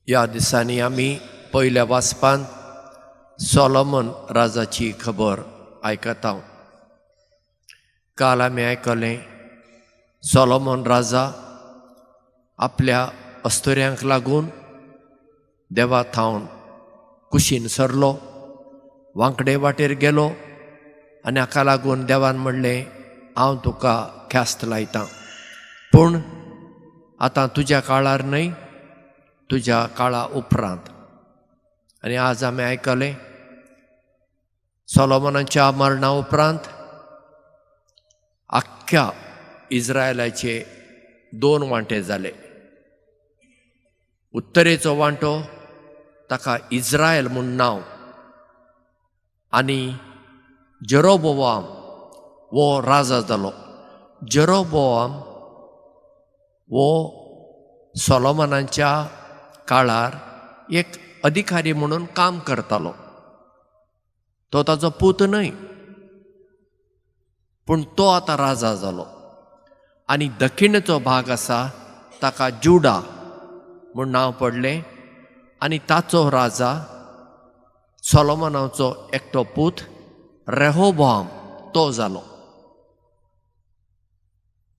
ह्या दिसांनी आमी पयल्या वाचपांत सोलोमन राजाची खबर आयकता. काल आमी आयकलें सोलोमन राजा आपल्या अस्तुऱ्यांक लागून देवा थावन कुशीन सरलो, वांकडे वाटेर गेलो आनी हाका लागून देवान म्हणलें हांव तुका ख्यास्त लायतां, पूण आतां तुज्या काळार न्हय, तुज्या काळा उपरांत. आनी आज आमी आयकलें सोलोमनाच्या मरणा उपरांत आख्ख्या इस्रायलाचे दोन वांटे जाले. उत्तरेचो वांटो ताका इस्रायल म्हूण नांव आनी जेरोबोआम वो राजा जालो. जेरोबोआम वो सोलोमनाच्या काळार एक अधिकारी म्हणून काम करतालो. तो ताजो पूत न्हय, पूण तो आतां राजा जालो. आनी दक्षिणेचो भाग आसा ताका जुडा म्हूण नांव पडलें आनी ताचो राजा सोलोमनाचो एकटो पूत रेहोबोआम तो जालो.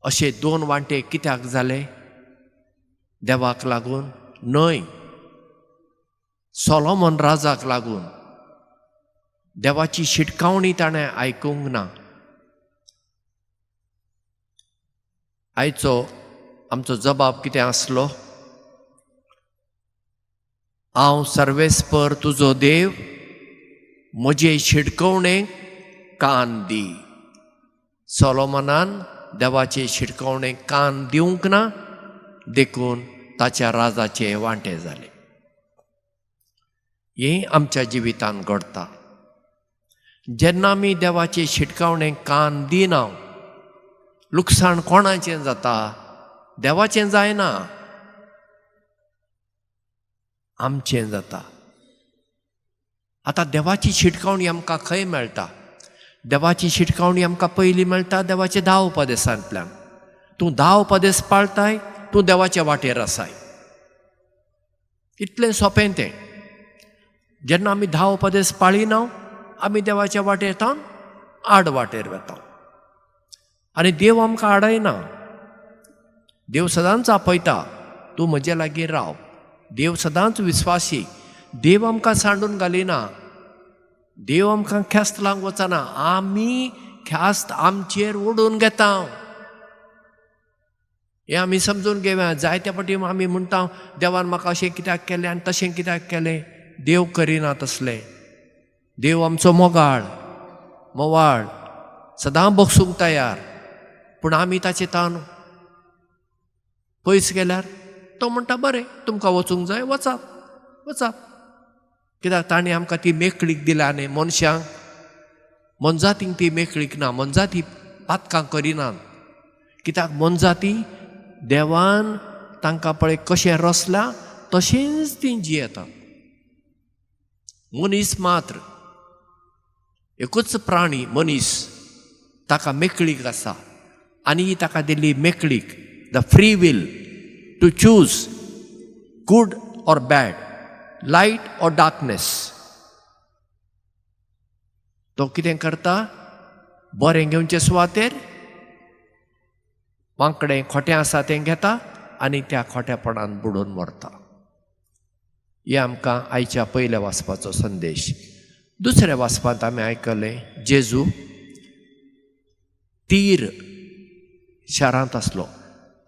अशे दोन वांटे कित्याक जाले? देवाक लागून न्हय, सोलोमन राजाक लागून. देवाची शिटकावणी ताणें आयकूंक ना. आयचो आमचो जबाब कितें आसलो? हांव सर्वेस्पर तुजो देव, म्हजे शिटकवणेक कान दी. सोलोमनान देवाचे शिटकवणेक कान दिवंक ना, देखून ताच्या राजाचे वांटे जाले. हें आमच्या जिवितांत घडटा. जेन्ना आमी देवाचे शिटकावणेक कान दिना, लुकसाण कोणाचें जाता? देवाचें जायना, आमचें जाता. आतां देवाची शिटकावणी आमकां खंय मेळटा? देवाची शिटकावणी आमकां पयलीं मेळटा देवाचे 10 उपदेसांतल्यान. तूं 10 उपदेस पाळताय, तूं देवाच्या वाटेर आसाय. इतलें सोंपें तें. जेन्ना आमी 10 उपदेस पाळिना, आमी देवाच्या वाटेर थावन आड वाटेर वता आनी देव आमकां आडयना. देव सदांच आपयता, तूं म्हजे लागीं राव. देव सदांच विस्वासी. देव आमकां सांडून घालिना, देव आमकां ख्यास्त लावंक वचना. आमी ख्यास्त आमचेर ओडून घेता हें आमी समजून घेवया. जायत्या फावटी आमी म्हणटा देवान म्हाका अशें कित्याक केलें आनी तशें कित्याक केलें. देव करिना तसलें. देव आमचो मोगाळ, मोवाळ, सदां बगसूंक तयार. पूण आमी ताचे तान पयस गेल्यार तो म्हणटा बरें, तुमकां वचूंक जाय, वचात वचात. कित्याक ताणें आमकां ती मेकळीक दिल्या न्ही. मनशांक, मोनजातींक ती मेकळीक ना. मोनजाती पातकां करिनात. कित्याक मोनजाती देवान तांकां पळय कशें रचलां तशेंच तीं जियेतात. मनीस मात्र एकूच प्राणी मनीस, ताका मेकळीक आसा आनी ही ताका दिल्ली मेकळीक, the free will to choose good or bad, light or darkness. तो कितें करता? बरें घेवचे सुवातेर वांकडें खोटें आसा तें घेता आनी त्या खोटेपणान बुडून मरता. हे आमकां आयच्या पयल्या वाचपाचो संदेश. दुसऱ्या वाचपांत आमी आयकलें जेजू तीर शारांत आसलो.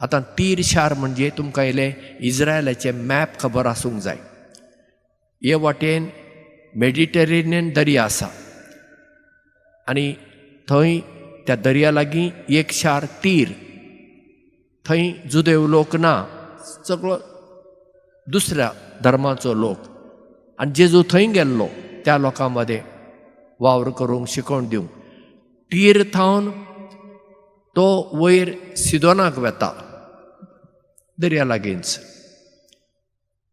आतां तीर शार म्हणजे तुमकां येयलें इस्रायलाचें मॅप खबर आसूंक जाय. हे वाटेन मेडिटेरेनियन दर्या आसा आनी थंय त्या दर्या लागीं एक शार तीर. थंय जुदेव लोक ना, सगळो दुसऱ्या धर्माचो लोक. आनी जेजू थंय गेल्लो त्या लोकां मदें वावर करूंक, शिकोवन दिवंक. तीर थावन तो वयर सिदोनाक वता, दर्या लागींच.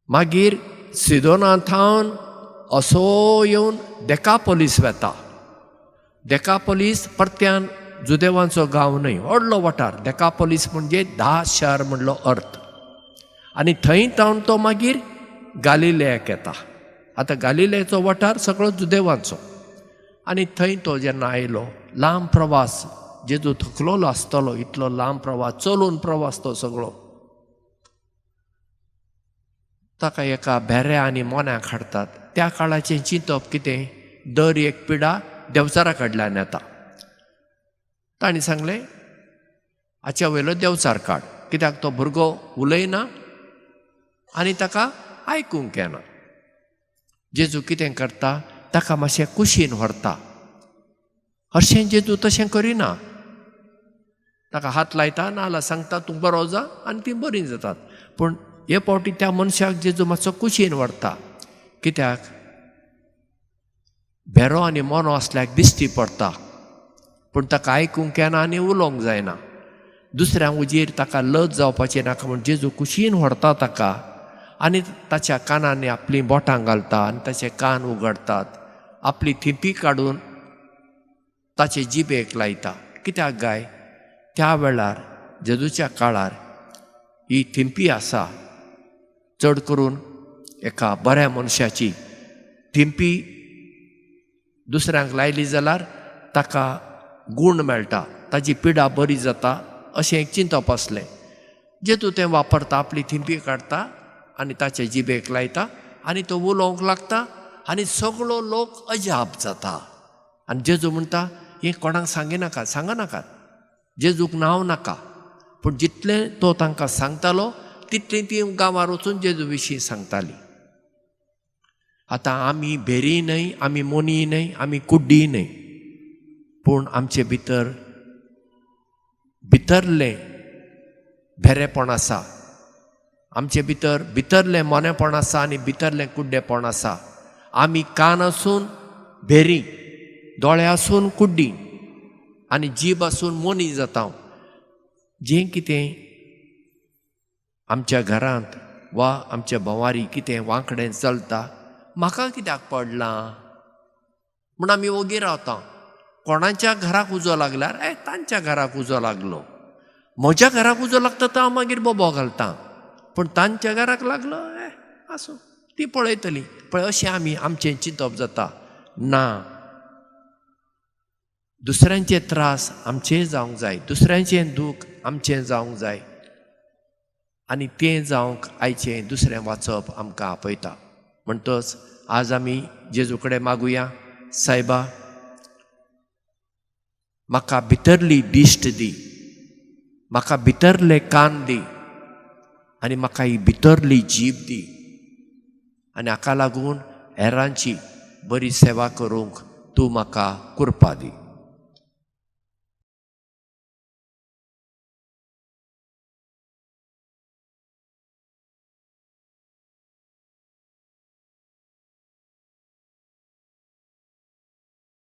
मागीर सिदोना थावन असो येवन देकापोलीस वता. देकापोलीस परत्यान जुदेवांचो गांव न्हय, व्हडलो वाठार. देकापोलीस म्हणजे 10 शार म्हणलो अर्थ. आनी थंय थावन तो मागीर गालिलेयाक येता. आतां गालिलेयाचो वाठार सगळो जुदेवांचो. आनी थंय तो जेन्ना आयलो, लांब प्रवास, जेजू थकलोलो आसतलो, इतलो लांब प्रवास, चलून प्रवास तो सगळो. ताका एका भेऱ्या आनी मोन्याक हाडटात. त्या काळाचें चिंतप कितें, दर एक पिडा देंवचारा कडल्यान येता. तांणी सांगलें हाच्या वयलो देंवचार काड, कित्याक तो भुरगो उलयना आनी ताका आयकूंक येना. जेजू कितें करता, ताका मातशें कुशीन व्हरता. हरशें जेजू तशें करिना, ताका हात लायता नाजाल्यार सांगता तूं बरो जा आनी तीं बरीं जातात. पूण हे फावटी त्या मनशाक जेजू मातसो कुशीन व्हरता, कित्याक भेरो आनी मोनो आसल्याक दिश्टी पडटा, पूण ताका आयकूंक येना आनी उलोवंक जायना. दुसऱ्या उजीर ताका लज जावपाची नाका म्हूण जेजू कुशीन व्हरता ताका आनी ताच्या कानांनी आपलीं बोटां घालता आनी ताचे कान उगडटात, आपली थिंपी काडून ताचे जिबेक लायता. कित्याक गाय, त्या वेळार जेजूच्या काळार ही थिंपी आसा, चड करून एका बऱ्या मनशाची थिंपी दुसऱ्यांक लायली जाल्यार ताका गूण मेळटा, ताजी पिडा बरी जाता अशें एक चिंतप आसलें. जेजू तें वापरता, आपली थिंपी काडटा आनी ताचे जिबेक लायता आनी तो उलोवंक लागता आनी सगळो लोक अजाप जाता. आनी जेजू म्हणटा हें कोणाक सांगिनाकात, सांगनाकात, जेजूक नांव नाका. पूण जितलें तो तांकां सांगतालो तितलीं ती गांवार वचून जेजू विशीं सांगताली. आतां आमी भेरी न्हय, आमी मोनी न्हय, आमी कुड्डी न्हय, पूण आमचे भितर भितरलें भेरेपण आसा, आमचे भितर भितरलें मोनेपण आसा आनी भितरलें कुड्डेपण आसा. आमी कान आसून भेरी, दोळे आसून कुड्डी आनी जीब आसून मोनी जाता. जें कितें आमच्या घरांत वा आमच्या भोंवारी कितें वांकडें चलता, म्हाका कित्याक पडलां म्हूण आमी ओगी रावता. कोणाच्या घराक उजो लागल्यार ए तांच्या घराक उजो लागलो, म्हज्या घराक उजो लागता तो हांव मागीर बोबो घालता, पूण तांच्या घराक लागलो ए आसूं ती पळयतली. पळय अशें आमी आमचें चिंतप जाता. ना, दुसऱ्यांचे त्रास आमचें जावंक जाय, दुसऱ्यांचें दूख आमचें जावंक जाय आनी तें जावंक आयचें दुसरें वाचप आमकां आपयता. म्हणटच आज आमी जेजू कडेन मागुया, सायबा म्हाका भितरली दिश्ट दी, म्हाका भितरले कान दी आनी म्हाका ही भितरली जीब दी आनी हाका लागून हेरांची बरी सेवा करूंक तूं म्हाका कृपा दी.